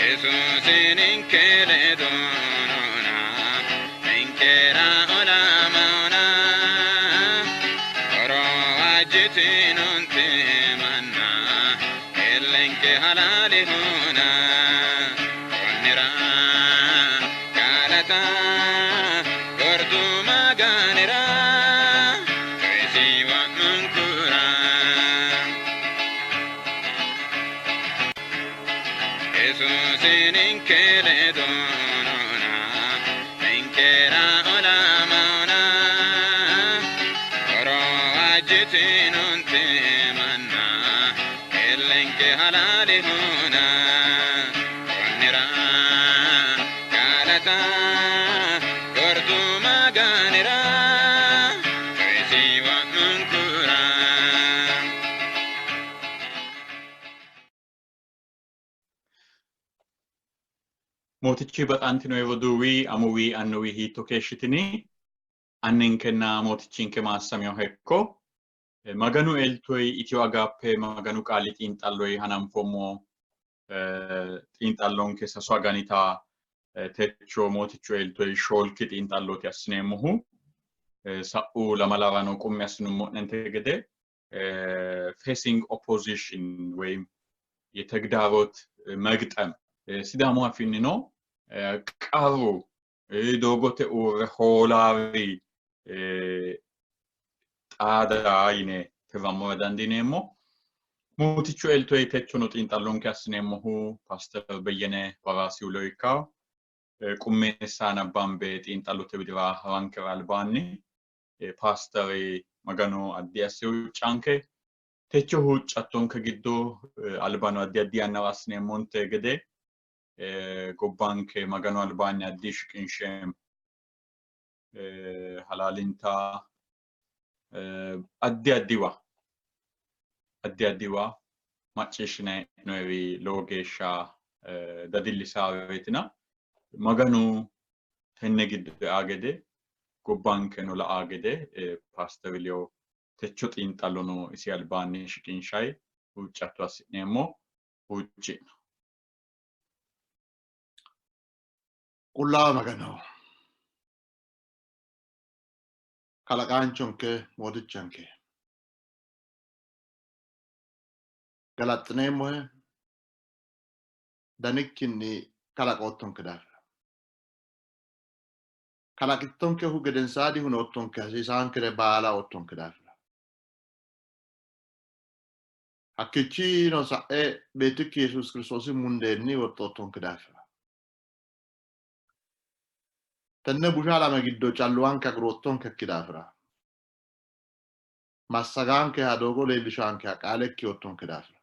Yesuusi ninke ledo noona, ninkera olamannona. Horo waajjitinoonte manna, illenke halaalehona. Konnira galata gordu Maganira, coyisi wo'munkura. Yesuusi ninke ledo noona, ninkera olamannona. Horo waajjitinoonte manna, illenke halaalehona. Konnira galata gordu Maganira, coyisi wo'munkura. Mootichi baxantino roduuwi, amuwi, annuwi hiitto keeshshitini? Anninkenna mootichinke maassamiyo hekko. Maganu eltoyi Itiyo Agaappe Maganu qaali xiinxalloyi hananfoommo xiinxallonke sasu aganita techo mootichu eltoyi shoolki xiinxallooti assineemmohu. Sa'u lamalarano qummi assinummo'nente gede facing opposition ወይም የተግዳሮት መግጠም ሲዳሙ afiinnino qarru doogote uurre hoolaari xaada yine tirrammora dandiineemmo. Mootichu eltoyi techono xiinxallonke assineemmohu Paaster Beyyene Baraasiu ikkawo qummeessa nabbambe xiinxallote widira harankera albaanni Paasteri Magano addi asse huuccanke techo huuccattonke giddo albano addi addi yannara assineemmonte gede gobbanke Maganu albaanni addi shiqinsheemmo. Halaalinta addi addiwa addi addiwa macciishshinanni hee'noyiri lowo geeshsha dadillisaareetina Maganu tenne giddo eaa gede gobbankeno la'aa gede Paaster Liyo techo xiinxallono isi albaanni shiqinshayi huuccatto assi'neemmo huucci'no. Qullaawa Magano, kalaqaanchonke mootichanke, galaxxineemmohe danikkinni kalaqoottonke daafira. Kalaqittonkehu gedensaadi hunoottonke hasiisaankere baala oottonke daafira. Hakkiichino sa'e Beettikki Yesuusi Kiristoosi mundeenni woxxoottonke daafira. Tenne busha alame giddo calluwanke aguroottonkekki daafira. Massagaankeha doogo leellishaankeha qaalekki oottonke daafira.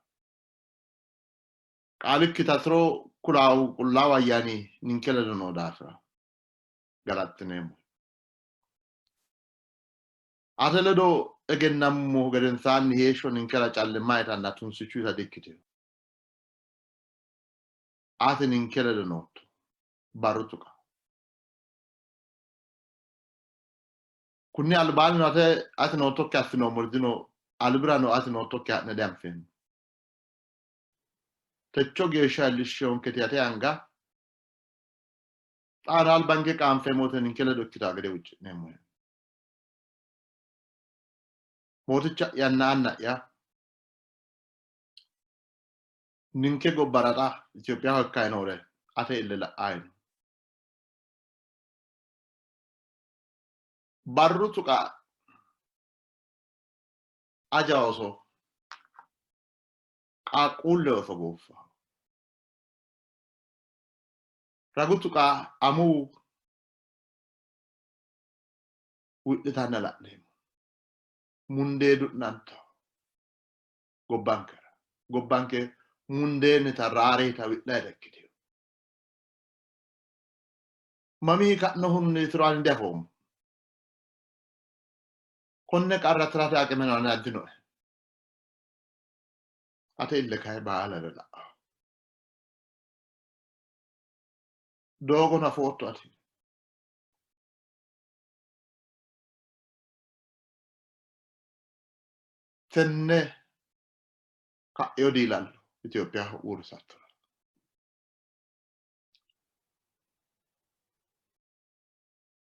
Qaalikki tatiro kulaawu qullaawu ayyaani ninke ledo noo daafira galaxxineemmo. Ate ledo egennammo gedensaanni heeshsho ninkera callimma yitanna tunsichuita dikkitino. Ati ninke ledo nootto barru tuqa. Kunni albaannino ate ati noottokki affinoommori dino, albirano ati noottokki ha'ne dianfeemmo. Techo geeshsha iillishshiyonketi ate anga xaano albanke qaanfeemmo wote ninke ledo ikkitaa gede huucci'neemmohe. Mooticha'yanna anna'ya, ninke gobbara xa Itophiyaho ikkayi noore ate ille la'ayi no. Barru tuqa aja ooso qaaqquulle ooso gooffa. Ragu tuqa amuwu wi'litanna la'neemmo. Mundee du'nanto gobbankera. Gobbanke mundeennita raareeta wi'layita ikkitino. Mamii ka'nohunniitiro ani diafoommo. Konne qarra tirate aqimeno ane addinoe. Ate ille kayi baalare la'aho. Doogono afootto ati. Tenne ka'eyo diilallo Itophiyaho uurrisattora.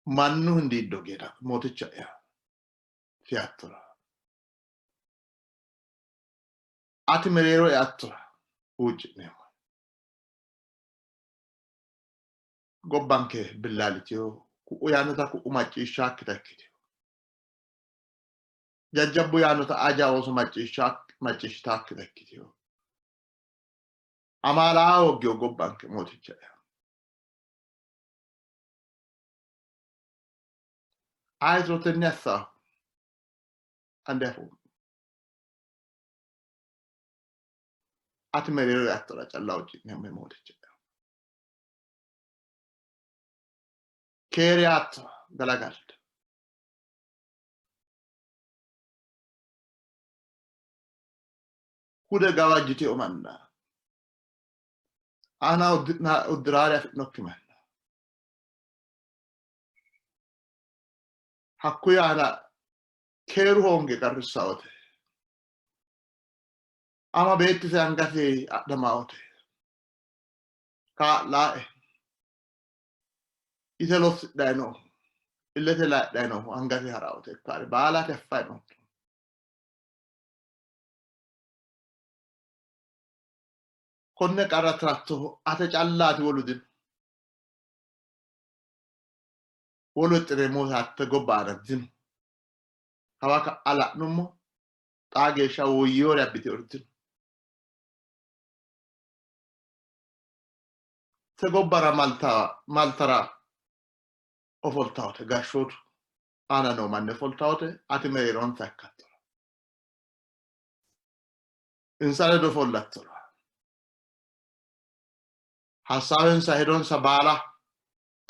Mannu hindiiddo geeda mooticha'ya fiyattora ati mereero eattora huucci'neemmo. Gobbanke billaallitino, ku'u yaannota ku'u macciishshaakkita ikkitino. Jajjabbu yaannota aja ooso macciishshitaakkita ikkitino. Amaalaa hooggino gobbanke mooticha'ya. Ayetiro tenne assaahu ani diafoommo. Ati mereero eattora calla huucci'neemmo mooticha'ya. Keere yaattora galagalte. Hude gawajjitino manna. Aana uddi'raare afi'nokki manna. Hakkuyi aana keeru hoonge qarrissaote. Ama beettise angasi adhamaote. Kaa'laae. Ise lossidhayi noohu, illete layidhayi noohu angasi ha'raote ikkaare baalate affayi nootto. Konne qarra tirattohu ate callaati wolu dino. Wolu hexxineemmohu hatte gobba aana dino. Kawa ka'a la'nummo xaa geeshsha woyyinore abbiteori dino. Te gobbara maltara ofoltawote gashshootu aana noo manni ofoltawote ati mereeronsa ikkattora insa ledo ofollattora hasaawensa hedonsa baala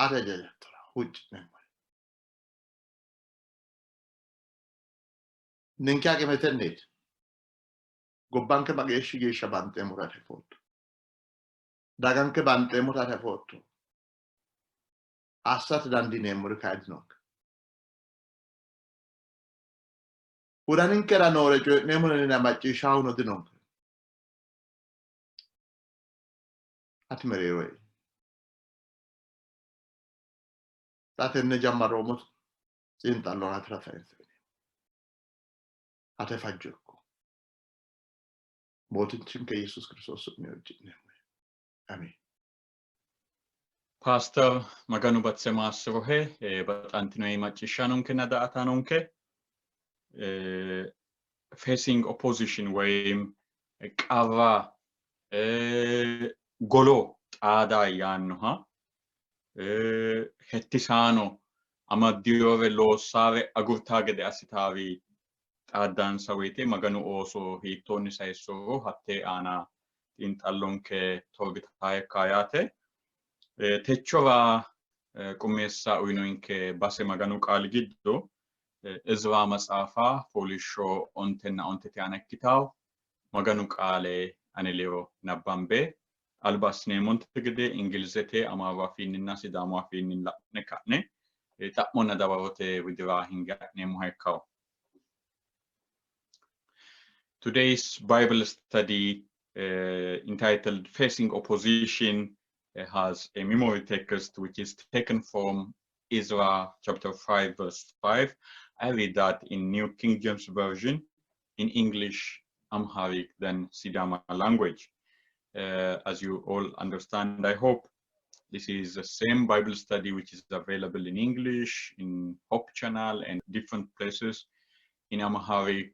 ate jajattora huucci'neemmo. Ninke aqimetenniiti. Gobbanke mageeshshi geeshsha banxeemmota ati afootto. Daganke banxeemmota ati afootto. Assate dandiineemmori kayi dinonke. Wodaninkera noore coyi'neemmore macciishshaahuno dinonke. Ati mereero ei. Xa tenne jammarroommo xiinxallora atera sayinse ate fajjo ikko. Mootichinke Yesuus Kiristoos su'minni huucci'neemmo. Amiin. Paaster Maganu batise maassirohe baxantinoi macciishshaanonkenna daa''ataanonke facing opposition woyim qarra golo xaada yaannoha hettisaano amaddinore loossare agurtaa gede assitaari xaaddansa woyite Maganu ooso hiittoonni sayissoro hattee aana xiinxallonke torbitaa ikka yaate. Techora qummeessa uyinoyinke base Maganu qaali giddo Izra maxaafa fooliishsho ontenna ontete aana ikkitawo Maganu qaale ane ledo nabbambe alba assineemmonte gede Ingilizete, Amaaru afiinninna Sidaamu afiinni la'ne ka'ne xa'monna dawarote widira hinge ha'neemmoha ikkawo. Today's Bible study entitled Facing Opposition has a memory text which is taken from Ezra chapter 5 verse 5. I read that in New King James Version, in English, Amharic, then Sidama language. As you all understand, I hope this is the same Bible study which is available in English, in Hope Channel and different places, in Amharic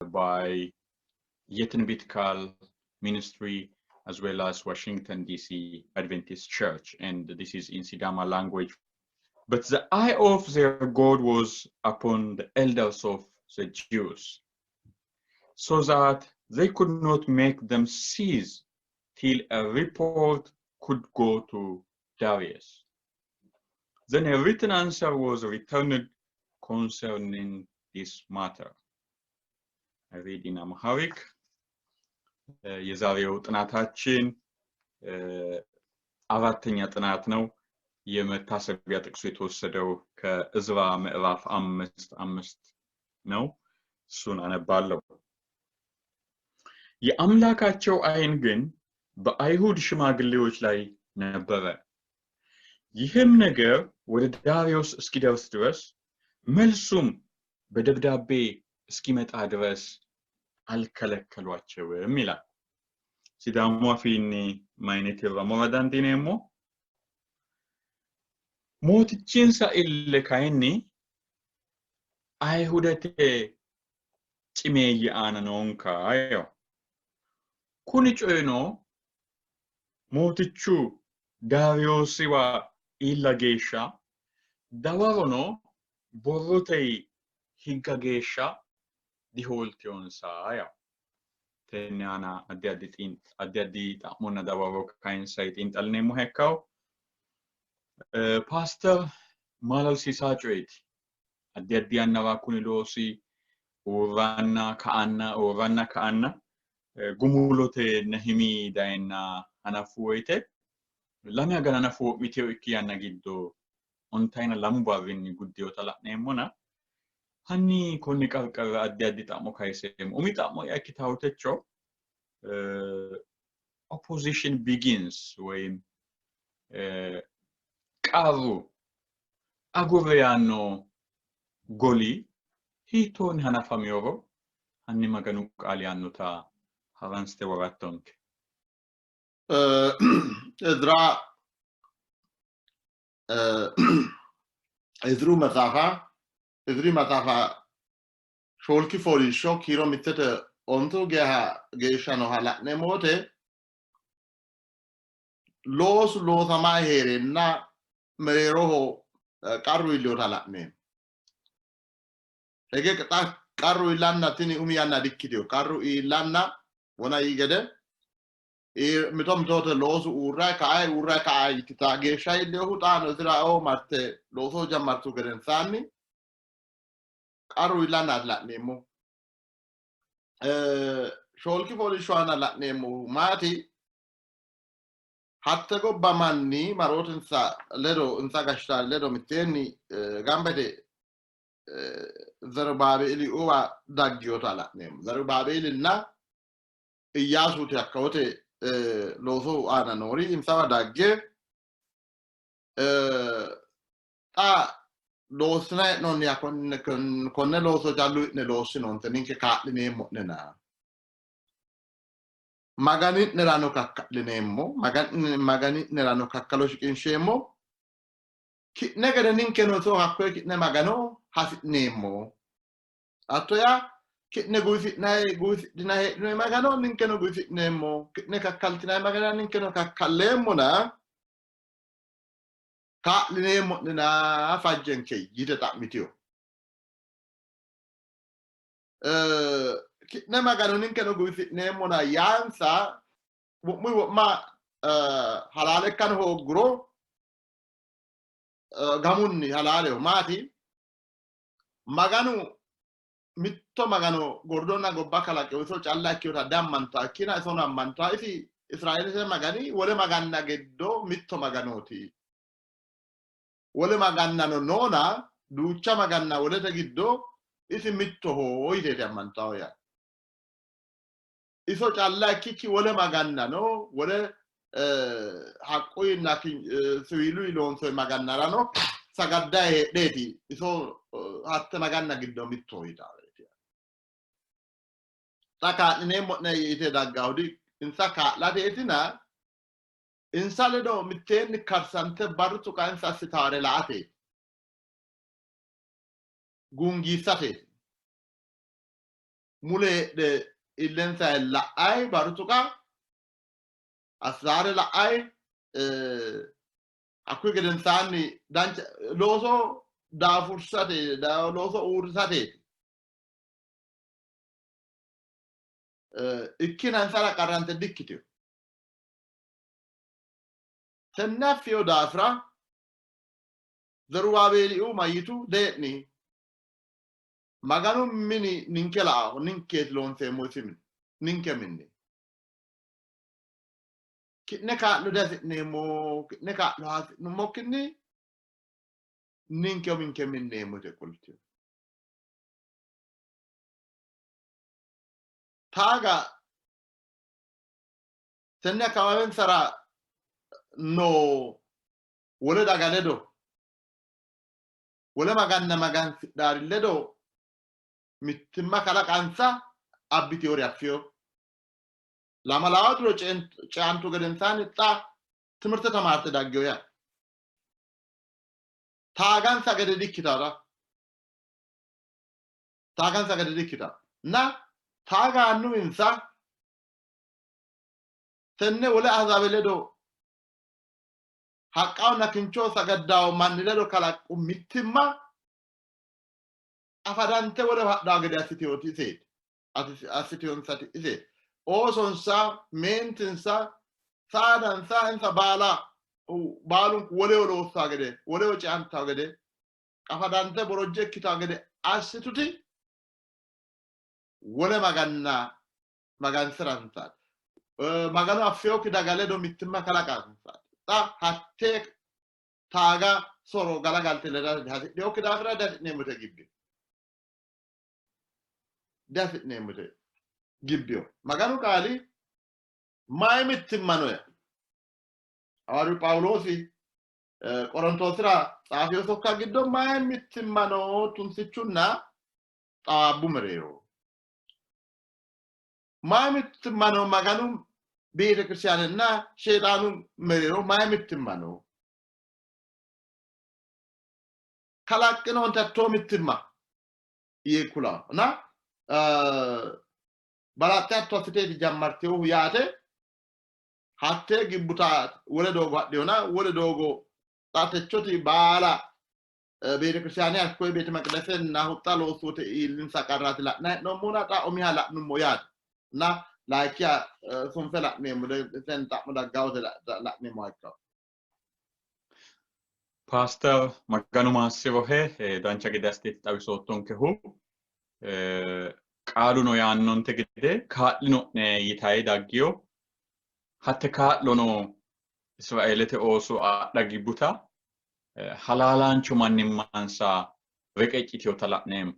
by Yetinbit Kal Ministry, as well as Washington, D.C. Adventist Church. And this is in Sidama language. But the eye of their God was upon the elders of the Jews, so that they could not make them cease till a report could go to Darius. Then a written answer was returned concerning this matter. I read in Amharic. የዛሬው ጥናታችን አራተኛ ጥናት ነው። የመታሰቢያ ጥቅሱ የተወሰደው ከእዝራ ምዕራፍ 5:5 ነው። እሱን አነባለሁ። የአምላካቸው ዓይን ግን በአይሁድ ሽማግሌዎች ላይ ነበረ፣ ይህም ነገር ወደ ዳርዮስ እስኪደርስ ድረስ መልሱም በደብዳቤ እስኪመጣ ድረስ አልከለከሏቸውም ይላል። Sidaamu afiinni mayine tirramora dandiineemmo? Mootichinsa ille kayinni Ayihudete cimeeyye aana noonka yawo. Kuni coyino mootichu Daariyoosiwa iilla geeshsha dawarono borrote higga geeshsha dihoolteyonsa yawo. Tenne aana addi addi addi addi xa'monna dawaro kayinsayi xiinxallineemmoha ikkawo. Paaster maalalsiisaa coyeeti. Addi addi yannara kuni loosi uurranna ka'anna uurranna ka'anna gumulote Nehimi dayenna hanaffu woyite lame agana nafu wo'mitino ikki yanna giddo ontayina lamu barrinni guddinota la'neemmona hanni konni qarqarira addi addi xa'mo kayiseemmo. Umi xa'mo'ya ikkitawo techo opposition begins woyim qarru agurre yaanno goli hiittoonni hanafamiyoro hanni Maganu qaali yaannota haransite worattonke. Izra Izru maxaafa Izri maxaafa shoolki fooliishsho kiiro mittete ontu geeshsha nooha la'neemmo wote loosu loosama hee'reenna mereeroho qarru iillihota la'neemmo. Hige xa qarru iillanna tini umi yanna dikkitino. Qarru iillanna wona yii gede mito mitoote loosu uurra kae uurra kae ikkita geeshsha iillinohu xaano Iziraoo marte looso jammartu gedensaanni qarru iillannaati la'neemmo. Shoolki fooliishsho aana la'neemmohu maati? Hatte gobba manni marootinsa ledo insa gashshaari ledo mitteenni gamba yite Zerubaabeeli uwa dagginota la'neemmo. Zerubaabeelinna Iyyaasuuti hakkawote loosu aana noori insawa dagge xa loossina hee'noonniha konne looso calluwi'ne loossinoonte ninke kaa'lineemmo'nena Magani'nerano kakka'lineemmo, Magani'nerano kakkalo shiqinsheemmo, ki'ne gede ninkeno iso hakkoye ki'ne Magano hasi'neemmo. Hatto yaa ki'ne guwisi'nanni guwisidhinanni heedhinoonni Magano ninkeno guwisi'neemmo, ki'ne kakkaltinanni Maganira ninkeno kakkalleemmona kaa'lineemmo'nena fajjenke yite xa'mitino. Ki'ne Magano ninkeno guwisi'neemmona yaansa wo'munni wo'ma halaale ikkano hoogguro gamunni halaaleho. Maati? Maganu mitto Magano gordonna gobba kalaqe iso calla ikkinota diammantanno, ikkina isono ammantanno. Isi Israeelete Magani wole maganna giddo mitto Maganooti. Wole magannano noona duucha maganna wolete giddo isi mittoho yiteeti ammantanno yaate. Iso calla ikkikki wole magannano wole haqquyinna siwiiluyi loonsoonni magannarano sagaddayi heedheeti iso hatte maganna giddo mittoho yitaareeti. Xa kaa'lineemmo'ne yite daggahu insa kaa'lateetina insa ledo mitteenni karsante barru tuqa insa assitaare la''ateeti, guungiissateeti. Mule heedhe illensa la'ay barru tuqa assitaare la'ay hakkuyi gedensaanni dancha looso daafursate looso uurrisateeti. Ikkina insara qarrante dikkitino. Tenne affino daafira Zerubaabeeliuu mayyitu? Dee'ni, Maganu mini ninke la''aho, ninkeeti loonseemmo isi mini, ninke minni. Ki'ne kaa'lo dihasi'neemmo, ki'ne kaa'lo hasi'nummokkinni ninke uminke minneemmo yite qoltino. Taaga tenne akkawaawensara noo Wole daga ledo, wole maganna magansidhaari ledo mittimma kalaqansa abbitiyori affiyo. Lamalaawa diro ceantu gedensaanni xa timirte tamaarte daggiyo yaa. Taagansa gede dikkitara. Taagansa gede dikkitara. Na taaga annuwinsa tenne wole ahzaabe ledo haqqahonna kinchoho sagaddawo manni ledo kalaqqu mittimma qafadante woleho hadhawo gede assiteyooti iseeti. Assiteyonsati iseeti. Oosonsa, meentinsa, saadansa insa baala baalunku woleho loossaa gede, woleho ceantawo gede, qafadante borojje ikkitawo gede assituti wole maganna magansi'ransaati. Magano affiyokki daga ledo mittimma kalaqansaati. Xa hattee taaga soro galagalte ledate hasidhinokki daafira dihasidheemmote gibbino. Dihasidheemmote gibbino. Maganu qaali mayi mittimma no ya? Hawaariyu Phaawuloosi Qorontoosira xaafino sokka giddo mayi mittimma no tunsichunna xawaabbu mereero? Mayi mittimma no Maganu beetekiristaanenna Sheexaanu mereero mayi mittimma no? Kalaqqinoonte hattoo mittimma yee kula na balaxxe hatto assiteeti jammartinohu yaate hattee gibbuta wole doogo hadhiyona wole doogo xa techoti baala beetekiristaane hakkoye beete maqidesen huxxa loossuute iillinsa qarraati la'nanni hee'noommona xa umiha la'nummo yaate na layikkiha sunfe la'neemmo sen xa'mo daggawote la'neemmoha ikkawo. Paaster Maganu maassirohe dancha gede assiteeti xawisoottonkehu. Qaaluno yaannonte gede kaa'lino'ne yitayi daggiyo. Hatte kaa'lono Israeelete ooso adha gibbuta halaalaancho mannimmansa reqeccitinota la'neemmo.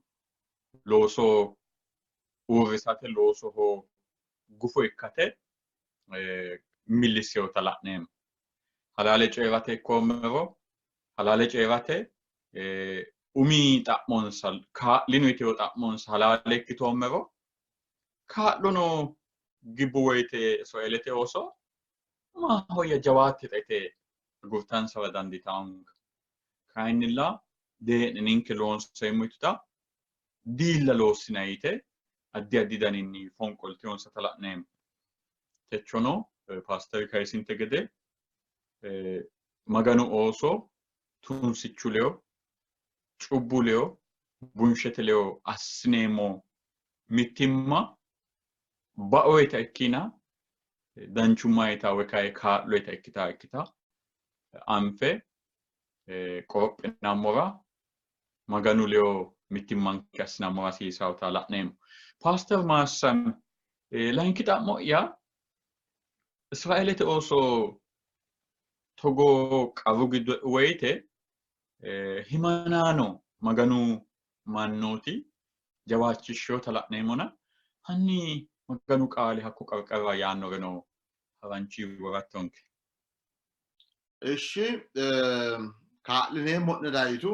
Looso uurrisate, loosoho gufo ikkate millissinota la'neemmo. Halaale coyi'rate ikkoommero, halaale coyi'rate umi xa'monsa kaa'lino yitino xa'monsa halaale ikkitoommero, kaa'lono gibbu woyite Israeelete ooso maahoyya jawaatte xeite agurtansara dandiitanno. Kayinnilla dee'ni ninke loonseemmo yituta diilla loossinanni yite addi addi daninni fonqoltinonsata la'neemmo. Techono paasteri kayisinte gede Maganu ooso tunsichu leyo, cubbu leyo, bunshete leyo assineemmo mittimma baoyita ikkina danchummayita woy kayi kaa'loyita ikkita ikkita anfe qorophinammora Maganu leyo mittimmanke assinammora hasiisawota la'neemmo. Paaster Maassam, layinki xa'mo'ya Israeelete ooso togo qarru giddo e'u woyite himanaano Maganu mannooti jawaachishshinota la'neemmona hanni Maganu qaali hakko qarqarira yaannoreno haranchi worattonke. Ishshi kaa'lineemmo'ne dayitu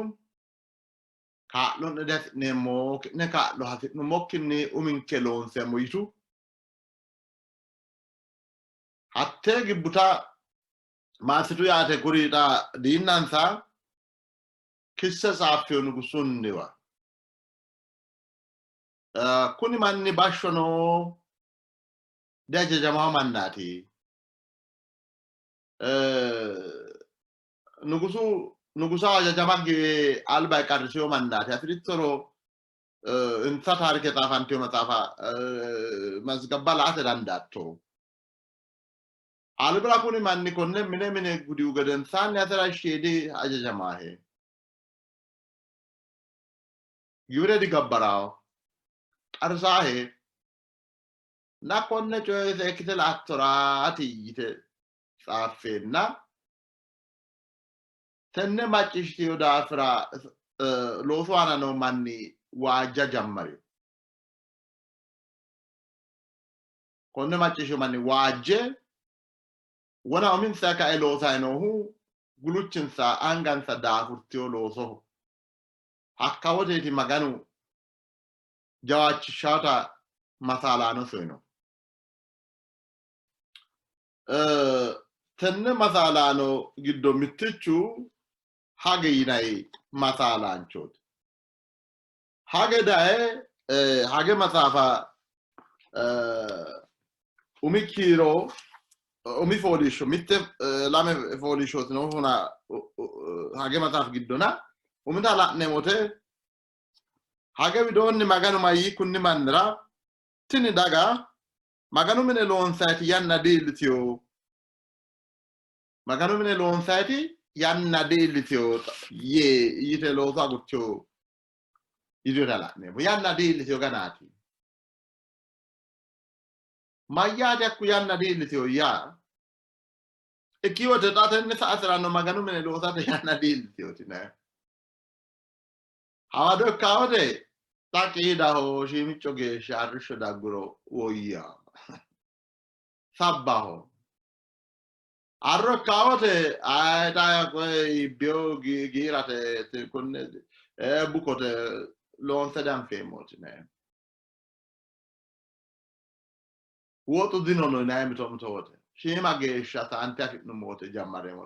kaa'lo'ne dihasi'neemmo ki'ne kaa'lo hasi'nummokkinni uminke loonseemmo yitu. Hattee gibbuta maassitu yaate kuri xa diinnansa kisse saaffino nugusunniwa. Kuni manni bashshono dihajajamanno mannaati. Nugusu nugusa hajajama giwe alba qarrisino mannaati. Hasi'rittoro insa taarike xaafantino maxaafa mazigabba la''ate dandaatto. Albira kuni manni konne mine mine gudihu gedensaanni atera ishshi dihajajamaahe. Giwire digabbaraho. Qarrisaahe. Na konne coye seekkite la''attoraati yite xaaffeenna tenne macciishshitino daafira loosu aana noo manni waajja jammari. Konne macciishshino manni waajje wona uminsa kae loosayi noohu guluchinsa angansa daafurtiyo loosoho. Hakka woteeti Maganu jawaachishshaata masaalaano soyino. Tenne masaalaano giddo mittichu Hage yinanni masaalaanchooti. Hage daye Hage maxaafa umi kiiro umi fooliishsho mitte lame fooliishshooti noohuna Hage maxaafi giddona umita la'neemmo wote Hage widoonni Maganu mayyii kunni mannira tini daga Maganu mine loonsayiti yanna diillitino. Maganu mine loonsayiti yanna diillitino yee yite looso agurtino yitino la'neemmo. Yanna diillitino ganaati. Mayyaate hakku yanna diillitino yaa? Ikki wote xa tenne sa'asiranno Maganu mine loosate yanna diillitinooti. Hawado ikkaa wote xa qiidaho shiimicco geeshsha arrishsho dagguro woyya. Sabbaho. Arro ikkaa wote ayi xa koye iibbiyo giirate konne bukote loonse danfeemmooti. Woxu dinono yinanni mito mito wote. Shiima geeshsha saante afi'nummo wote jammarreemmo.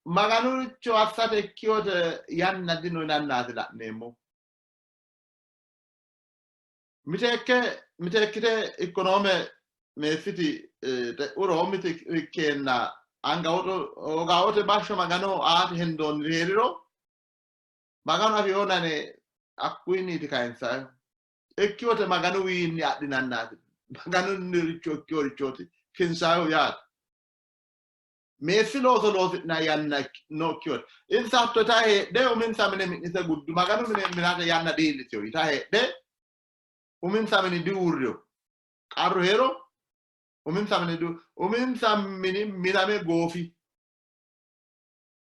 Maganuricho assate ikki wote yanna dino yinannaati la'neemmo. Miteekke miteekkite ikkonoome meessiti xe'uro mite ikkeenna anga woxu hoogaa wote bashsho Magano aate hendoonniri hee'riro Maganu afi'oonane hakkuyinniiti kayinsayihu. Ikki wote Maganuwiinni adhinannaati. Maganunniricho ikkeworichooti kinsayihu yaate. Meessi looso loosi'nanni yanna nookki wote. Insa hatto yita heedhe uminsa mine mi'nite guddu. Maganu mine minate yanna diillitino yita heedhe uminsa mini diuurrino. Qarru hee'ro uminsa mini uminsa mini miname goofi.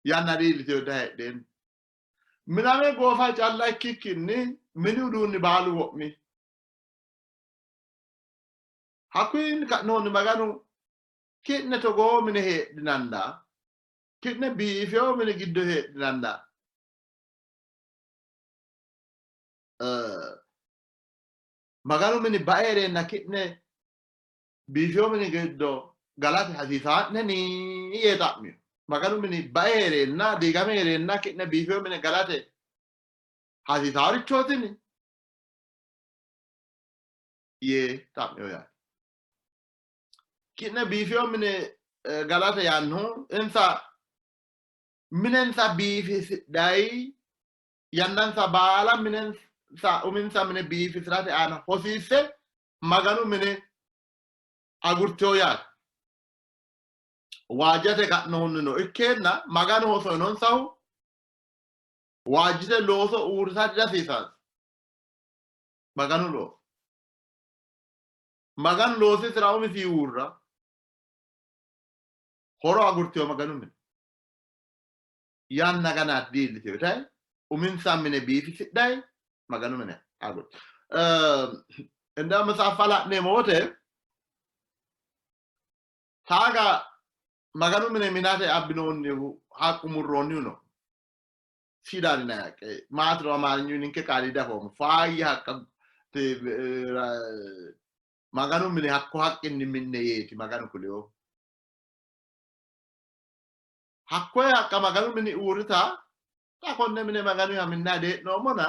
Yanna diillitino yita heedheenna. Miname goofa calla ikkikkinni mini uduunni baalu wo'mi. Hakkuyinni ka'nohunni Maganu ki'ne togoo mine heedhinanna, ki'ne biifewo mini giddo heedhinanna, Maganu mini bae hee'reenna ki'ne biifewo mini giddo galate hasiisaa'neni yee xa'mino. Maganu mini bae hee'reenna, diigame hee'reenna ki'ne biifewo mine galate hasiisaarichootini yee xa'mino yaate. Ki'ne biifewo mine galate yaannohu insa minensa biifisidhayi yannansa baala minensa uminsa mine biifisi'rate aana hosiisse Maganu mine agurtino yaate. Waajjate ka'nohunnino ikkeenna Maganu soyinonsahu waajjite looso uurrisa dihasiisansa. Maganu looso. Maganu loosisira umisi uurra horo agurtino Maganu mine. Yanna ganaati diillitino yitayi uminsa mine biifisidhayi Maganu mine agurtino. Inda matsaaffa la'neemmo wote taaga Maganu mine minate abbinoonnihu haqqu murroonnihu no. Sidaani yinanni haqqe maatiro amaarinyu ninke qaali diafoommo. Faayya haqqa Maganu mine hakko haqqinni minne yeeti Maganu kuliho. Hakkoye haqqa Maganu mini uurrita xa konne mine Maganuha minna dee'noommona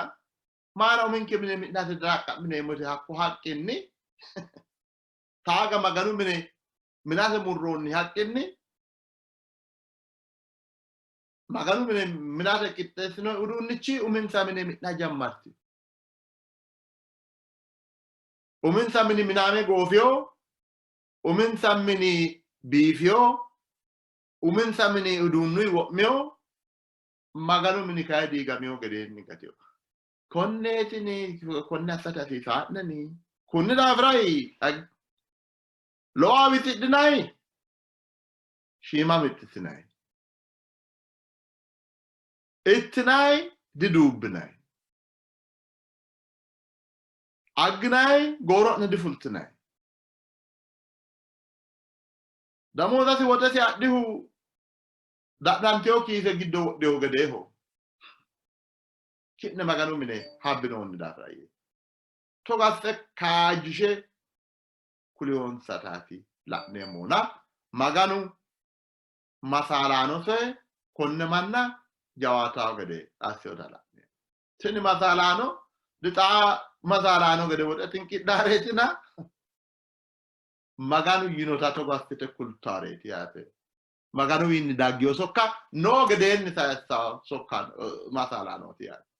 maara uminke mine mi'nate diraqqa'mineemmote hakko haqqinni taaga Maganu mine minate murroonni haqqinni Maganu mine minate qixxeessino uduunnichi uminsa mine mi'na jammarti. Uminsa mini miname goofiyo, uminsa mini biifiyo, uminsa mini uduunnuyi wo'miyo, Maganu mini kayi diigamiyo gedeenni gatino. Konneetini konne assate hasiisaa'neni? Kunni daafira lowo wixidhinayi, shiima mixxitinayi. Ittinayi, diduubbinayi. Agginayi, gooro'ne difultinayi. Damoozasi woxesi adhihu Dadhanteyo kiise giddo wodheyo gedeeho. Ki'ne Maganu mine habbinoonni daafira yee. Togo asse kaajjishe kuliyonsataati la'neemmohuna Maganu masaalaano soye konne manna jawaataho gede assinota la'neemmo. Tini masaalaano dixaa masaalaano gede woxe xinqidhaareetina Maganu yinota togo assite kultaareeti yaate. Maganuwiinni daggino sokka noo gedeenni sayissanno sokka masaalaanooti yaate.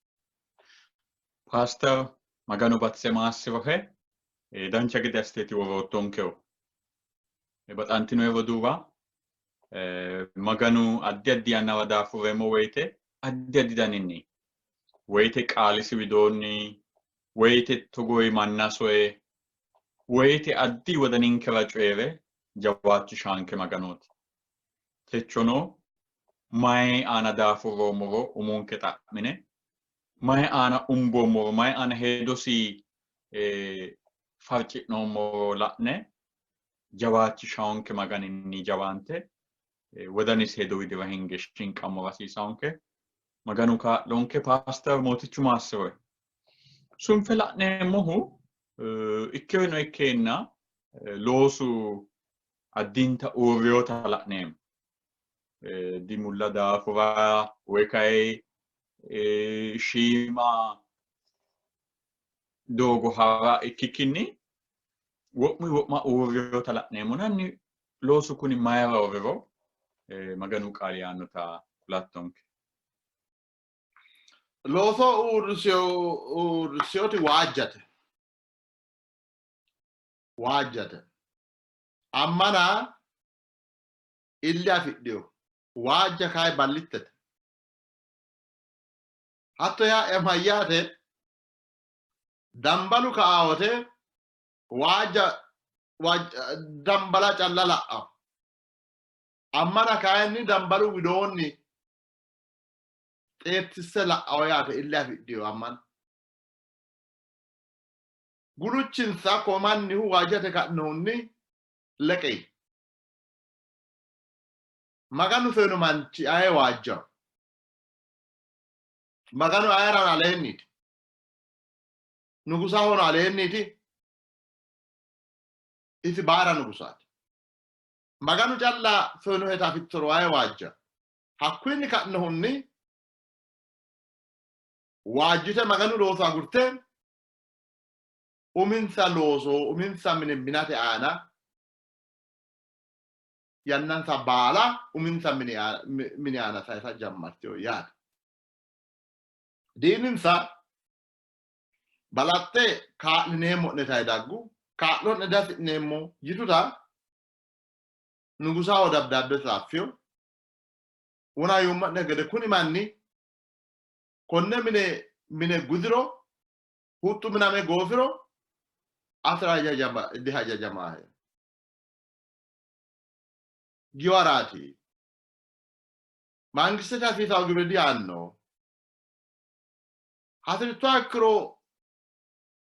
Paaster Maganu batise maassirohe dancha gede assiteeti woroottonkehu. Baxantinoe roduuwa, Maganu addi addi yannara daafurreemmo woyite addi addi daninni woyite qaalisi widoonni woyite togoyi manna soye woyite addi wodaninkera coyi're jawaachishaanke Maganooti. Techono mayi aana daafurroommoro umonke xa'mine mayi aana umboommoro mayi aana hedosi farci'noommoro la'ne jawaachishaanke Maganinni jawaante wodanisi hedo widira hinge shinqammora hasiisaanke. Maganu kaa'lonke. Paaster Mootichu maassiroe. Sunfe la'neemmohu ikkirino ikkeenna loosu addinta uurriota la'neemmo. Dimulla daafura woy kayi shiima doogo ha'ra ikkikkinni wo'mu wo'ma uurriota la'neemmo. Nanni loosu kuni mayira uurriro Maganu qaali yaannota kulattonke. Looso uurrisiyoti waajjate. Waajjate. Ammana ille afidhino. Waajja kayi ballittete. Hatto yaa mayyaate? Dambalu ka'aa wote waajja dambala calla la''a. Ammana kayinni dambalu widoonni xeertisse la'ao yaate ille afidhino ammana. Guluchinsa komannihu waajjate ka'nohunni leqei. Maganu soyino manchi aye waajjaho? Maganu ayerano aleenniiti? Nugusahono aleenniiti? Isi baara nugusaati. Maganu calla soyinoheta afittoro aye waajja? Hakkuyinni ka'nohunni waajjite Maganu looso agurte uminsa looso uminsa mine minate aana yannansa baala uminsa mini aana sayisa jammartino yaate. Diininsa balaxxe kaa'lineemmo'ne daggu, kaa'lo'ne dihasi'neemmo yituta nugusaho dabdaabbe tsaaffino. Wona yuumma'ne gede kuni manni konne mine mine gudiro huxxu miname goofiro atera dihajajamaahe. Giwaraati. Mangistete hasiisawo gibire diaanno. Hasi'rittoha ikkiro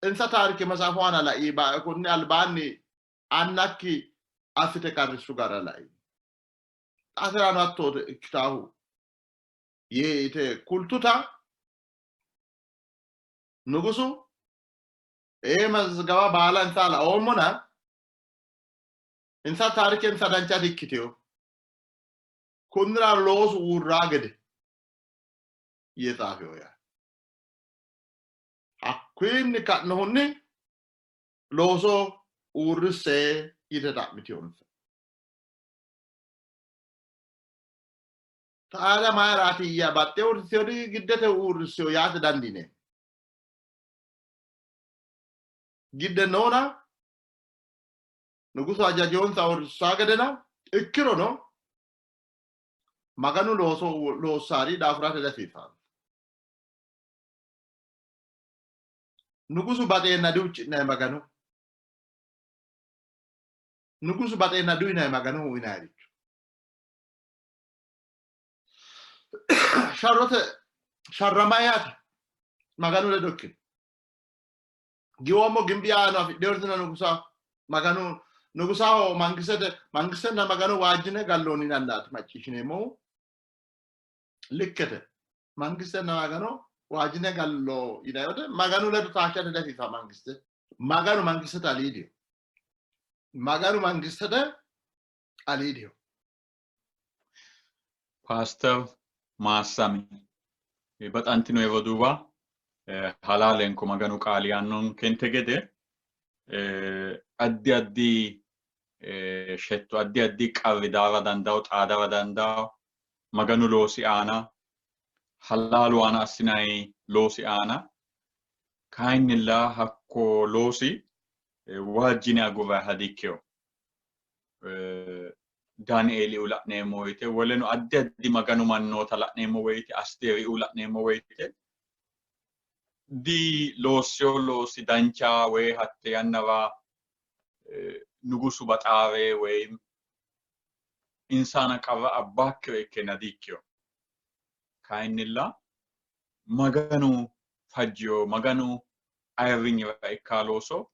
insa taarike matsaafu aana lai, konni albaanni annakki assite qarrissu gara lai. Aterano hatto ikkitaahu yee yite kultuta nugusu ee mazgaba baala insa laoommona insa taarike insa dancha dikkitino. Kunnira loosu uurraa gede yee xaafino yaa. Hakkuyinni ka'nohunni looso uurrisse yite xa'mitinonsa. Taala mayiraatiyya baxxe uurrissino giddete uurrissino yaate dandiine. Gidde noona nugusu hajajonsa uurrissaa gedena ikkirono Maganu looso loossaari daafurate dihasiisanno. Nugusu baxeenna dihucci'nanni Magano. Nugusu baxeenna diuyinanni Maganoho uyinanniricho. Sharrote sharrama yaate Maganu ledo ikkino. Giwoommo gimbi yaano afidhinotina nugusa Maganu nugusaho mangisete mangistenna Magano waajjine galloonni nannaati macciishshineemmohu. Likkete mangistenna Magano waajjine gallo yinanni wote Maganu ledo taashshate dihasiisanno mangiste. Maganu mangistete aliidiho. Maganu mangistete aliidiho. Paaster Maassami baxantino roduuwa halaalenko Maganu qaali yaannonkente gede addi addi shetto addi addi qarri daara dandawo xaadara dandawo Maganu loosi aana halaalu aana assinanni loosi aana kayinnilla hakko loosi waajjine agurranniha dikkino. Daanieeliu la'neemmo woyite woleno addi addi Maganu mannoota la'neemmo woyite Asteeriu la'neemmo woyite di loossino loosi dancha woy hatte yannara nugusu baxaare woy insana qarra abbaakkire ikkeenna di ikkino. Kayinnilla Maganu fajjiyo Maganu ayirrinyira ikka looso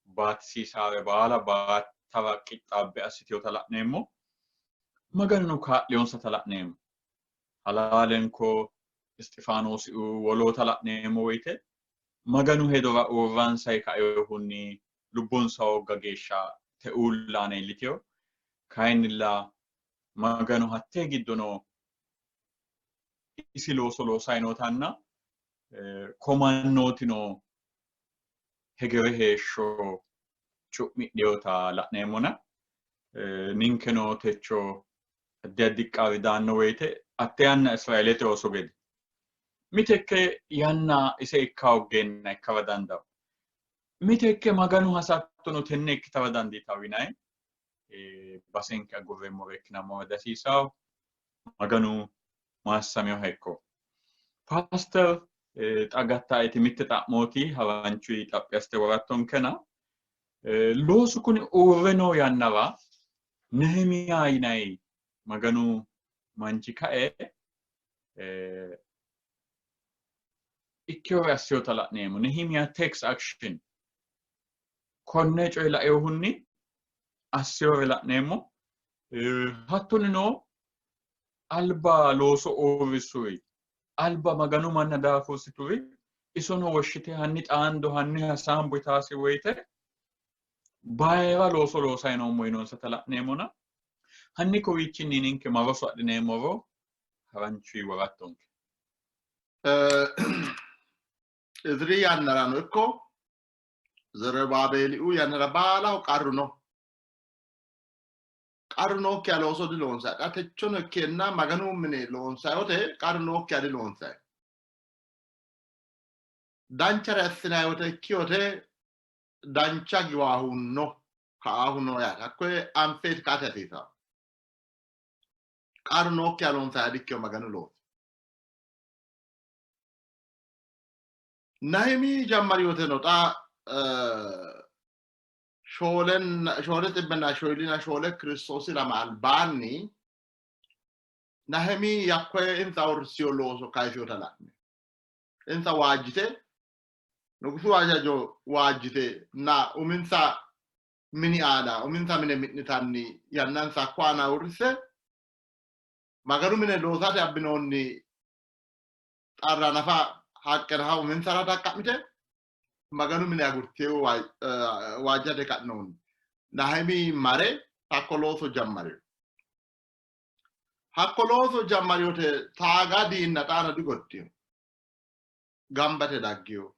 baatisiisaare baala baattara qixxaabbe assitinota la'neemmo. Maganuno kaa'liyonsata la'neemmo. Halaalenko Isxifaanoosiu woloota la'neemmo woyite Maganu hedora uurransayi kainohunni lubbonsa hoogga geeshsha teuulla aana iillitino. Kayinnilla Maganu hattee giddono isi looso loosayi nootanna komannootino hegere heeshsho cu'midhinota la'neemmona ninkeno techo addi addi qarri daanno woyite hatte yanna Israeelete ooso gede mitekke yanna ise ikka hooggeenna ikkara dandawo mitekke Maganu hasattono tenne ikkitara dandiitawo yinayi basenke agurreemmore ikkinammora dihasiisawo. Maganu maassaminoha ikko. Paaster xa gattaeti mitte xa'mooti haranchuyi xaphi assite worattonkena loosu kuni uurre noo yannara Nehimiya yinayi Maganu manchi kae ikkinore assinota la'neemmo. Nehimiya takes action. Konne coye lainohunni assinore la'neemmo. Hattonino alba looso uurrissuri, alba Maganu manna daafursituri isono woshshite hanni xaando hanni hasaambo yitaasi woyite bayira looso loosayi noommo yinonsata la'neemmona hanni kowiichinni ninke ma roso adhineemmoro haranchuyi worattonke. Iziri yannarano ikko Zerubaabeeliuu yannara baalaho qarru no. Qarru nookkiha looso diloonsanni. Xa techono ikkeenna Maganu mine loonsanni wote qarru nookkiha diloonsanni. Danchare assinanni wote ikki wote dancha giwaahu no, ka'aahu no yaate. Hakkoye anfeeti ka'ate hasiisanno. Qarru nookkiha loonsanniha dikkino Maganu loosi. Nahimi jammari woteno xa shoole xibbenna shoolina shoole Kiristoosi lama albaanni Nahimi yakkoye insa uurrisiyo looso kayisiyota la'ne. Insa waajjite nugusu hajajo waajjite na uminsa mini aana uminsa mine mi'nitanni yannansa hakko aana uurrisse Maganu mine loosate abbinoonni xarra nafa haqqe nafa uminsara taqqa'mite Maganu mine agurte waajjate ka'noonni. Nahimi mare hakko looso jammarino. Hakko looso jammariyote taaga diinna xaano digoddino. Gambate daggino.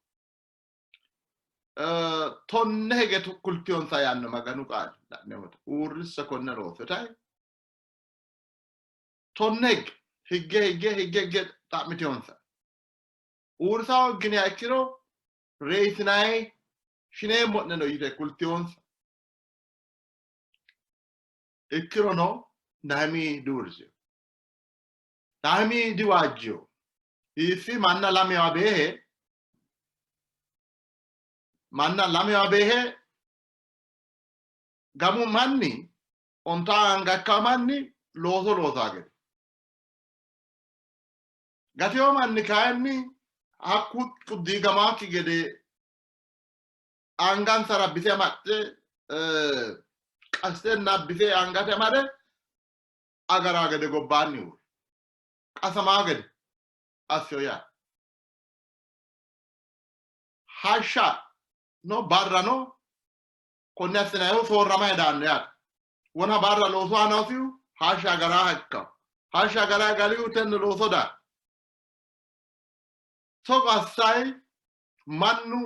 Tonne hige kultiyonsa yaanno Maganu qaali la'neemmote. Uurrisse konne looso tayi. Tonne higge higge higge higge higge xa'mitiyonsa. Uurrisa hoogginiha ikkiro reyitinanni shineemmo'neno yite kultiyonsa. Ikkirono Nahimi diuurrisino. Nahimi diwaajjino. Hiissi manna lamewa beehe manna lamewa beehe gamu manni ontaa anga ikkawo manni looso loosaa gede Gatino manni kayinni hakku diigamaakki gede angansara bise amaxxe qastenna bise angate amade agaraa gede gobbaanni uurri. Qasamaa gede assiyo yaate. Hashsha no barra no konne assinannihu soorramayi daanno yaate. Wona barra loosu aana hosihu hashsha agaraaha ikkawo. Hashsha agaraha galihu tenne looso daa. Togo assayi mannu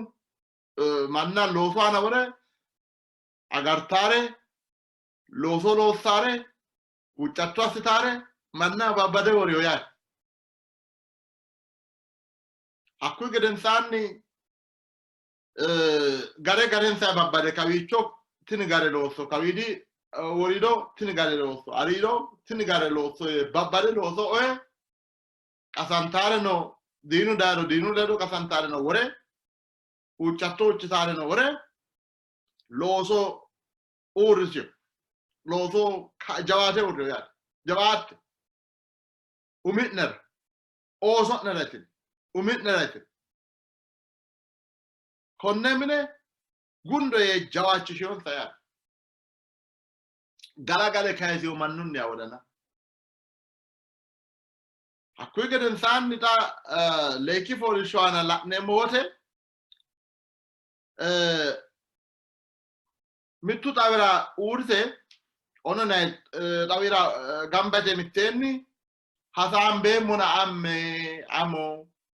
manna loosu aana wore agartaare looso loossaare huuccatto assitaare manna babbade woriyo yaate. Hakkuyi gedensaanni gare garensa babbade kawiicho tini gare loosso kawiidi woriido tini gare loosso ariido tini gare loosso yee babbade looso oye qasantaare no diinu dayiro diinu ledo qasantaare no wore huuccatto huuccitaare no wore looso uurrisiyo looso jawaate uurriyo yaate jawaatte umi'nera ooso'nera yitine umi'nera yitine konne mine gundo yee jawaachishiyonsa yaate galagale kayisiyo mannunniha wodana hakkuyi gedensaanni xa leekki fooliishsho aana la'neemmo wote mittu xawira uurrite onona xawira gamba yite mitteenni hasaambeemmona amme amo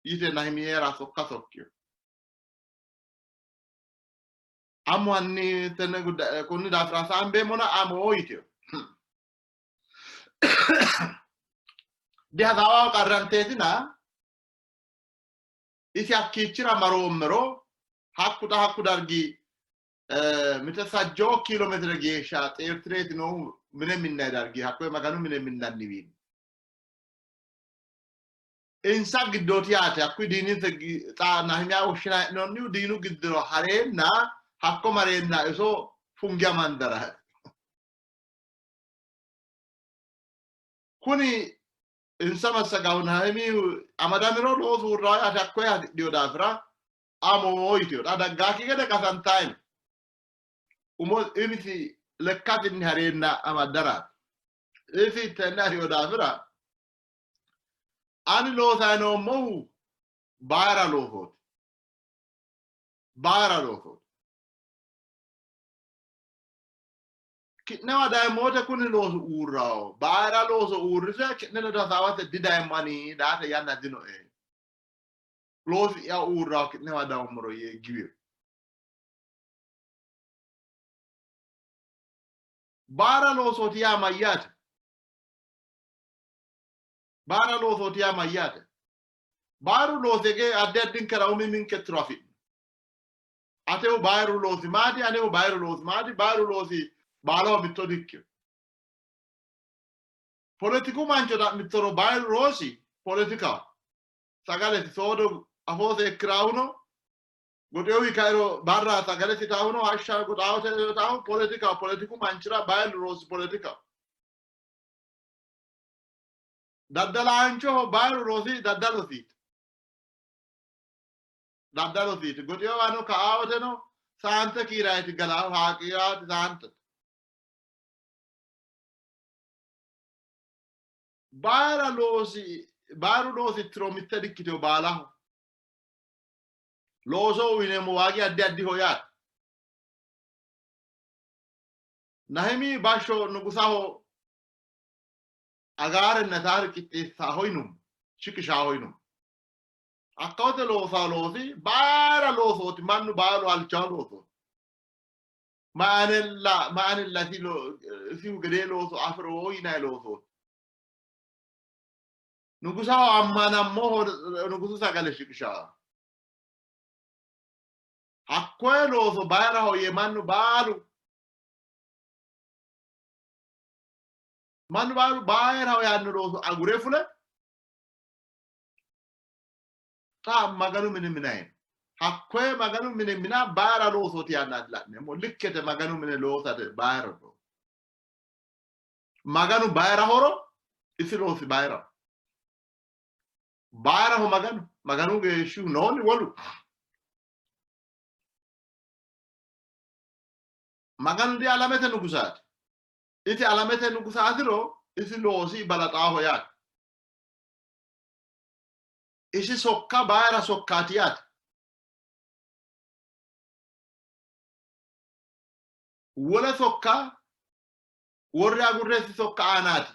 yite Nahimiyera sokka sokkiyo. Amo hanni tenne konni daafira hasaambeemmona amo yiteyo. Dihasaawaho qarranteetina isi hakkiichira maroommero hakku xa hakku dargi mite sajjoo kiilomeetire geeshsha xeertireeti noohu mine minnanni dargi hakkoye Maganu mine minnanniwiinni. Insa giddooti yaate hakkuyi diininsa xa Nahimiya woshshina hee'noonnihu diinu giddiro hareenna hakko mareenna iso funge amandara. Kuni insa massagahu Nahimiyu amadamiro loosu uurrawo yaate hakkoye hasidhino daafira amo yitino. Xa daggaakki gede qasantayi no. Umo imisi lekkasinni hareenna amaddaraati. Isi tenne afino daafira ani loosayi noommohu bayira loosooti. Bayira loosooti. Ki'newa dayemmo wote kuni loosu uurrawo. Bayira looso uurrise ki'ne ledo hasaawate didayemmo ani daate yanna dinoe. Loosi'ya uurrawo ki'newa dawummoro yee giwino. Baara loosooti yaa mayyaate? Baara loosooti yaa mayyaate? Baaru loosi ege addi addinkera umi minke tiro afi'no. Atehu baaru loosi maati? Anehu baaru loosi maati? Baaru loosi baalaho mitto dikkino. Poletiku mancho xa'mittoro baaru loosi poletikaho. Sagalesi soodo afoo seekkiraahuno goxewi kairo barra sagale sitaahuno hashsha goxaawote taahu poletikaho. Poletiku manchira baaru loosi poletikaho. Daddalaanchoho baaru loosi daddalosiiti. Daddalosiiti. Goxewano ka'aawoteno saante kiirayti galaahu haaqiiraati saantete. Baara loosi baaru loosi tiro mitte dikkitino baalaho. Looso uyineemmo waagi addi addiho yaate. Nahimi bashsho nugusaho agaarenna taari qixxeessaho yinummo, shiqishaho yinummo. Hakkawote loosaa loosi baara loosooti, mannu baalu halchawo loosooti. Maanella maanella isihu gedee looso afi'ro yinanni loosooti. Nugusaho ammanammoho nugusu sagale shiqishaho. Hakkoye looso bayiraho yee mannu baalu mannu baalu bayiraho yaanno looso agure fule xa Maganu mine minayi no. Hakkoye Maganu mine mina bayira loosooti yaannaati la'neemmo. Likkete Maganu mine loosate bayira looso. Maganu bayirahoro isi loosi bayiraho. Bayiraho Maganu, Maganu geeshshihu nooni wolu. Maganu di alamete nugusaati. Isi alamete nugusaatiro isi loosi balaxaaho yaate. Isi sokka bayira sokkaati yaate. Wole sokka worre agurre isi sokka aanaati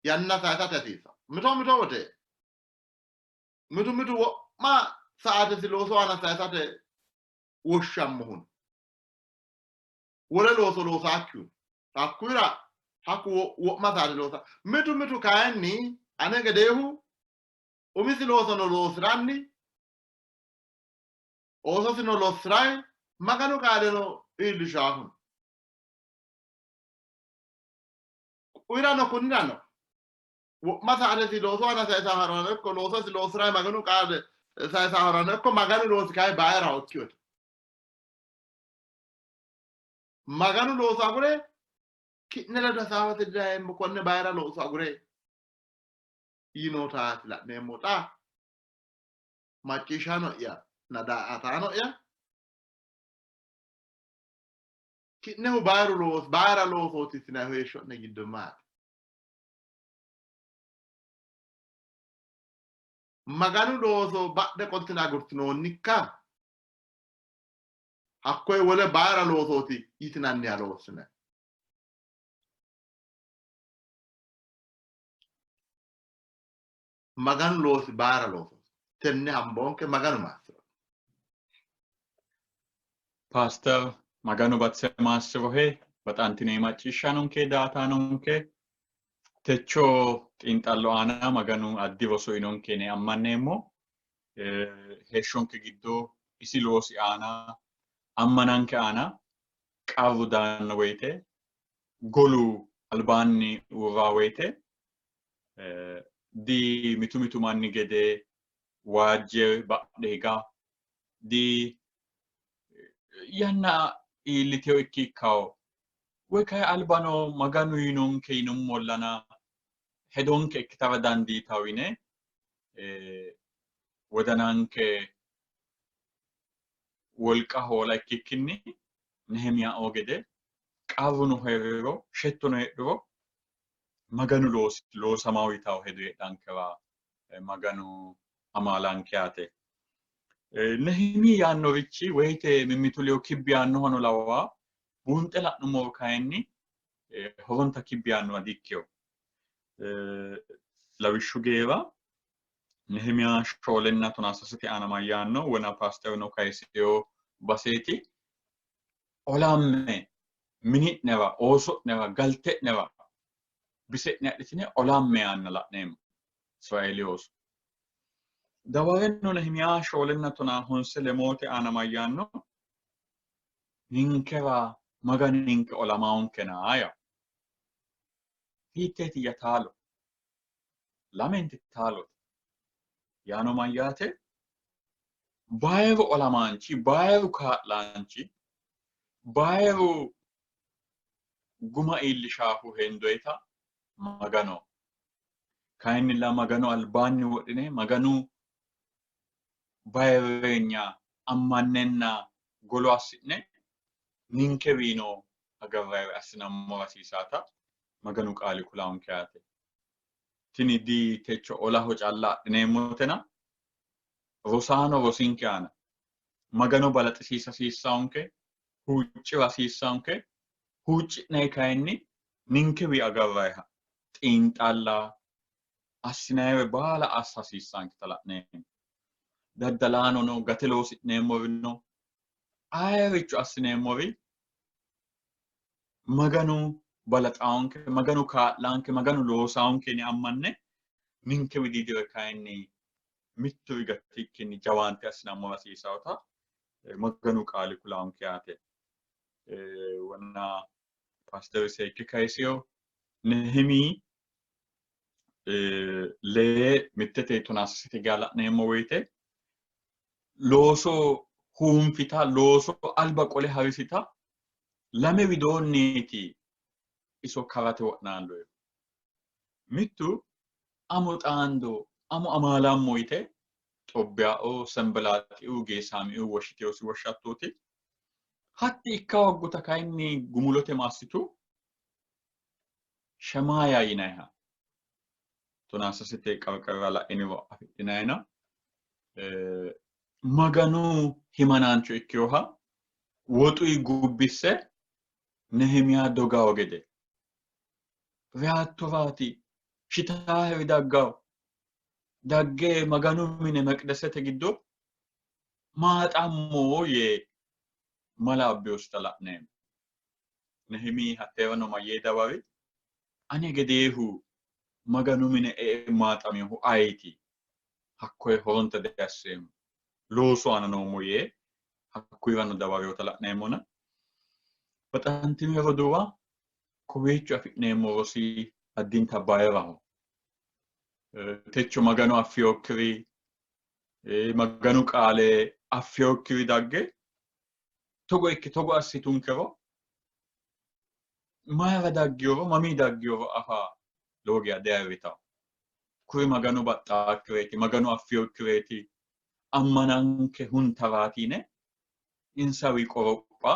yanna sayisate hasiissa. Mito mito wote mitu mitu wo'ma saatesi loosu aana sayisate woshshammohun wole looso loosaakkihu hakkuyira hakku wo'ma saate loosa. Mitu mitu kayinni ane gedeehu umisi loosono loosiranni oososino lossiray Maganu qaaleno iillishaahu. Uyirano kunnirano wo'ma saatesi loosu aana sayisa harano ikko loososi loosiray Maganu qaale sayisa harano ikko Maganu loosi kayi bayiraho ikkiyote. Maganu looso agure ki'ne ledo hasaawate didayeemmo konne bayira looso agure yinotaati la'neemmo. Xa macciishshaano'ya na daa''ataano'ya ki'nehu bayiru loosi bayira loosooti yitinannihu heeshsho'ne giddo maati? Maganu looso badhe qoltine agurtinoonnikka? Hakkoye wole bayira loosooti yitinanniha loossine. Maganu loosi bayira loosooti. Tenne hamboonke Maganu maassi'ro. Paaster Maganu batise maassi'rohe. Baxantine macciishshaanonke daataanonke techo xiinxallo aana Maganu addi roso uyinonke yine ammanneemmo. Heeshshonke giddo isi loosi aana ammananke aana qarru daanno woyite golu albaanni uurra woyite di mitu mitu manni gede waajje badhe higa di yanna iilliteyo ikki ikkawo woy kayi albano Maganu yiinonke yinummollana hedonke ikkitara dandiitawo yine wodananke wolqa hoola ikkikkinni Nehimiyaoo gede qarruno hee'riro shettono heedhuro Maganu loosi loosamawo yitawo hedo heedhankera Maganu amaalanke yaate. Nehimi yaannorichi woyite mimmitu ledo kibbi yaannohano lawaa buunxe la'nummoro kayinni horonta kibbi yaannoha dikkino. Lawishshu geera Nehimiya 4 እና 13 aana mayyaanno wona paasterino kayisino baseeti. Olamme mini'newa, ooso'newa, galte'newa bise'ne adhitine olamme yaanna la'neemmo Israeeli ooso. Dawareno Nehimiya 4 እና 15 aana mayyaanno ninkera Maganinke olamaonkena yaa. Hiitteetiyya taalo? Lamenti taalote. Yaano mayyaate? Bayiru olamaanchi, bayiru kaa'laanchi, bayiru guma iillishaahu hendoyita Magano. Kayinnilla Maganu albaanni wodhine Maganu bayirreenya ammannenna golo assi'ne ninkewiino agarrayire assinammora hasiisaata Maganu qaali kulaanke yaate. Tini di techo olaho calla adhineemmotena rosaano rosinke aana Magano balaxisiisa hasiissaanke, huuccira hasiissaanke, huucci'nayi kayinni ninkewi agarrayiha xiinxalla assinayire baala assa hasiissaanketa la'neemmo. Daddalaanono gate loosi'neemmorino ayeericho assineemmori Maganu balaxaanke, Maganu kaa'laanke, Maganu loosaanke yine ammanne ninke widiidire kayinni mitturi gatikkinni jawaante assinammora hasiisaawota Maganu qaali kulaanke yaate. Wonna paasteri seekke kayisiyo Nehemi lee mittete tonaasasete gaa la'neemmo woyite looso huunfita looso alba qole harisita lame widoonniiti iso karate wo'naallohu. Mittu amo xaando amo amaalammo yite Xobbiyao Sembelaaxiu Geesaamiu woshshiteyosi woshshattooti. Hatti ikka hogguta kayinni gumulote maassitu Shemaaya yinayiha Tonaasasete qarqarira la'iniro afidhinayina Maganu himanaancho ikkinoha woxuyi gubbisse Nehimiya dogawo gede reyattoraati shitaaheri daggawo dagge Maganu mine meqdesete giddo maaxammo yee mala abbiyosita la'neemmo. Nehimi hatteerano mayyee dawari? Ane gedeehu Maganu mine e''e maaxaminohu ayeti? Hakkoye horonta diasseemmo. Loosu aana noommo yee hakkuyirano dawarinota la'neemmona. Baxantino roduuwa, kowiicho afi'neemmo rosi addinta bayiraho. Techo Magano affinokkiri, Maganu qaale affinokkiri dagge togo ikke togo assitunkero mayira daggiyoro mamii daggiyoro afa lowo geya diayirritawo. Kuri Maganu baxxaakkireeti, Maganu affiyokkireeti, ammananke huntaraati yine insawi qoropha,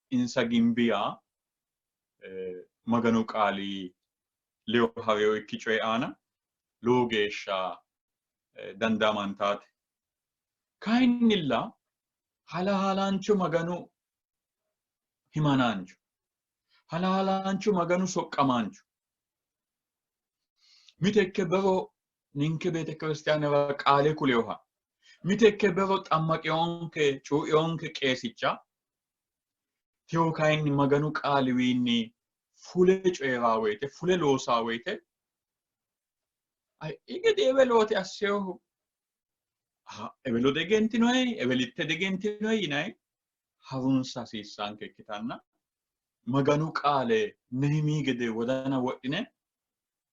insa gimbi yaa Maganu qaali ledo hareyo ikki coyi aana lowo geeshsha dandaamantaate. Kayinnilla halaalaancho Maganu himanaancho, halaalaancho Maganu soqqamaancho mitekke bero ninke beetekiristiyaanera qaale kuleyoha, mitekke bero xammaqiyonke cuuiyonke qeesicha, tewo kayinni Maganu qaaliwiinni fule coyi'raa woyite, fule loosaa woyite, igede ewelooti asseyohu ewelo degentinoyi ewelitte degentinoyi yinayi harunsa hasiissanke ikkitanna Maganu qaale Nehimiyi gede wodana wodhine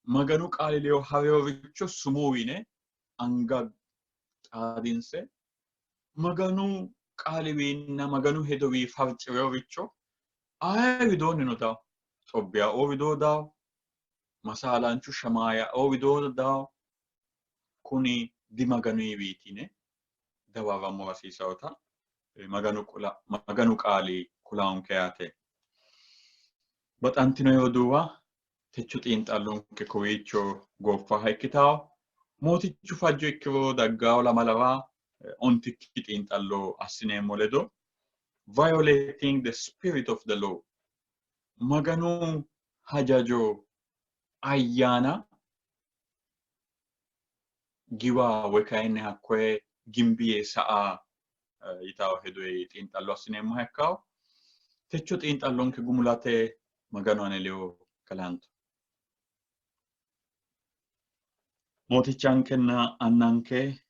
Maganu qaali ledo hareoricho sumuu yine anga xaadinse Maganu qaaliwiinna Maganu hedowii farci'reoricho aye widoonnino dawo, Xobbiyaoo widoo dawo, masaalaanchu Shemaayaoo widoo dawo, kuni dimaganuyiwiiti yine dawarrammo hasiisawota Maganu qaali kulaonke yaate. Baxantino roduuwa, techo xiinxallonke kowiicho gooffaha ikkitawo. Mootichu fajjo ikkiro daggawo lamalara ontikki xiinxallo assineemmo ledo violating the spirit of the law, Maganu hajajo ayyaana giwa woy kayinni hakkoye gimbi yee sa''a yitawo hedoyi xiinxallo assineemmoha ikkawo. Techo xiinxallonke gumulate Maganu ane ledo galanto. Mootichankenna Annanke,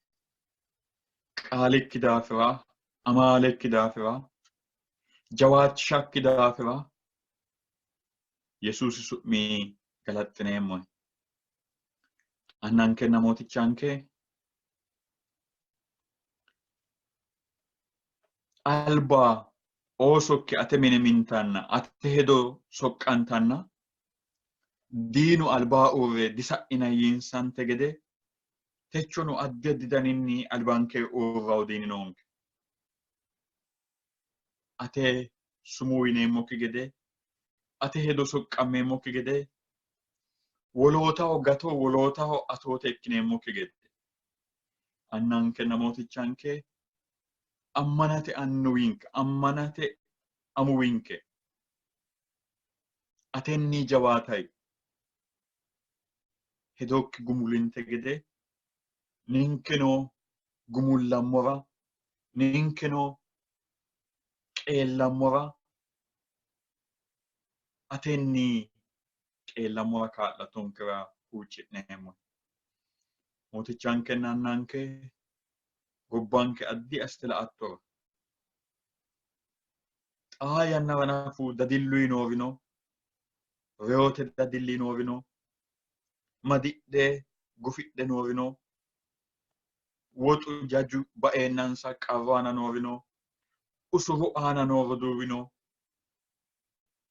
qaalikki daafira, amaalekki daafira, jawaachishakki daafira Yesuusi su'mi galaxxineemmohe. Annankenna Mootichanke, alba oosokki ate mine mintanna ate hedo soqqantanna diinu albaa uurre disa'ina yiinsante gede techono addi addi daninni albanke uurrawo diini noonke. Ate sumuu yineemmokki gede, ate hedo soqqammeemmokki gede, wolootaho gato, wolootaho atoote ikkineemmokki gede annankenna mootichanke ammanate annuwinke, ammanate amuwinke atenni jawaatay hedokki gumulinte gede ninkeno gumullammora, ninkeno qeellammora, atenni qeellammora kaa'lattonkera huucci'neemmo. Mootichankenna Annanke, gobbanke addi assite la''attora, xaa yannara nafu dadilluyi noorino, reyote dadilli noorino, madidhe gufidhe noorino, woxu jaju baeennansa qarru aana noorino, usuru aana noo roduuwino,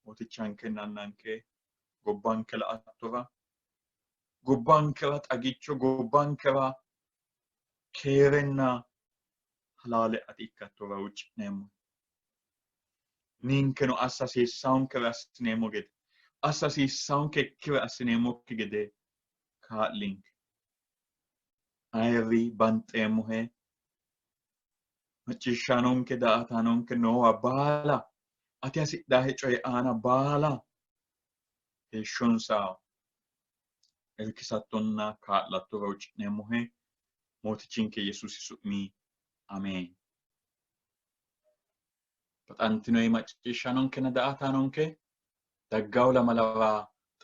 Mootichankenna Annanke, gobbanke la''attora, gobbankera xagicho, gobbankera keerenna halaale ati ikkattora huucci'neemmo. Ninkeno assa hasiissaankere assineemmo gede, assa hasiissaankekkire assineemmokki gede Kaa'linke. Ayirri banxeemmohe. Macciishshaanonke daa"ataanonke noowa baala ati hasidhaahe coyi aana baala heeshshonsa irkisattonna kaa'latto huucci'neemmohe Mootichinke Yesuusi su'mi ameen. Baxantinori macciishshaanonkenna daa"ataanonke daggawo lamalawa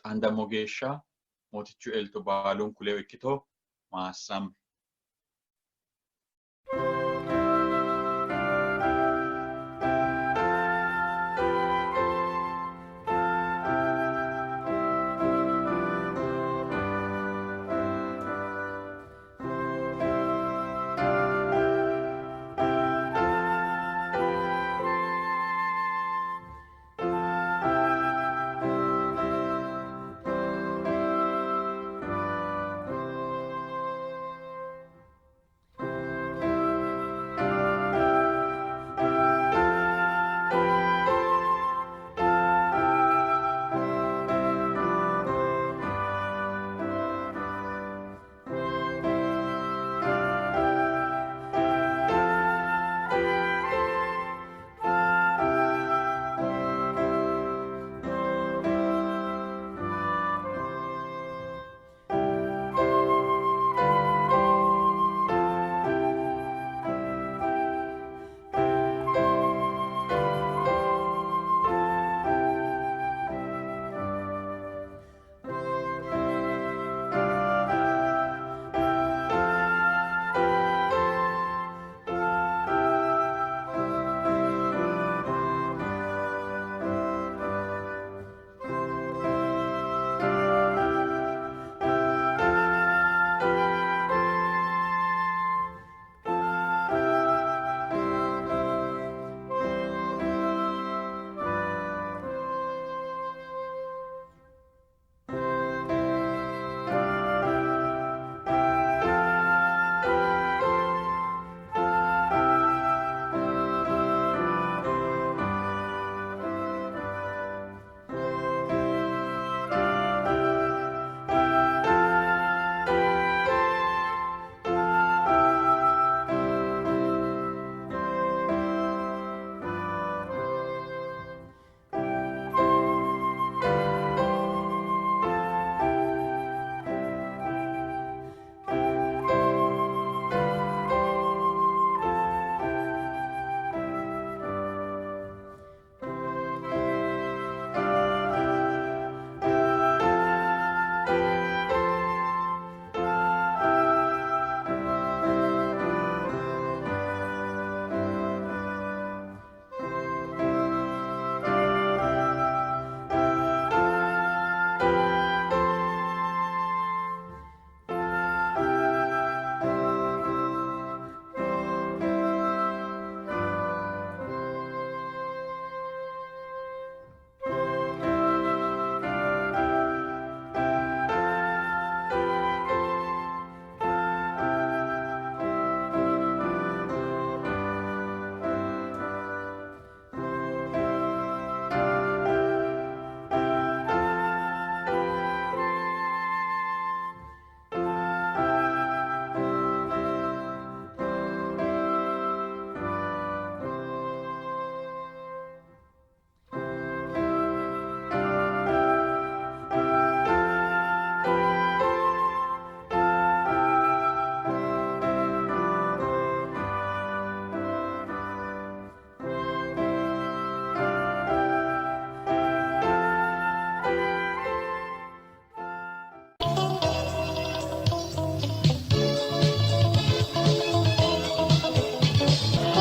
xaandammo geeshsha Mootichu elto baalunku ledo ikkito maassamme.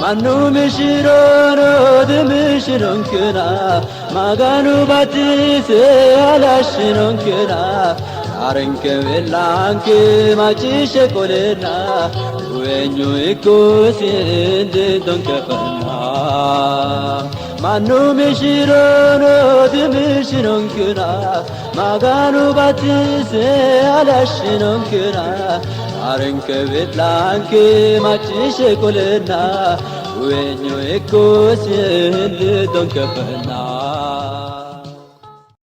Mannu mishiroro dimishironkena Maganu batise alashironkena Arenke belanke machishe kolena Wenyu ikusi ndidonkefena Mannu mishiroro dimishironkena Maganu batise alashironkena Arenke belanke machishe kolena Wenyu ikusi ndidonkefena.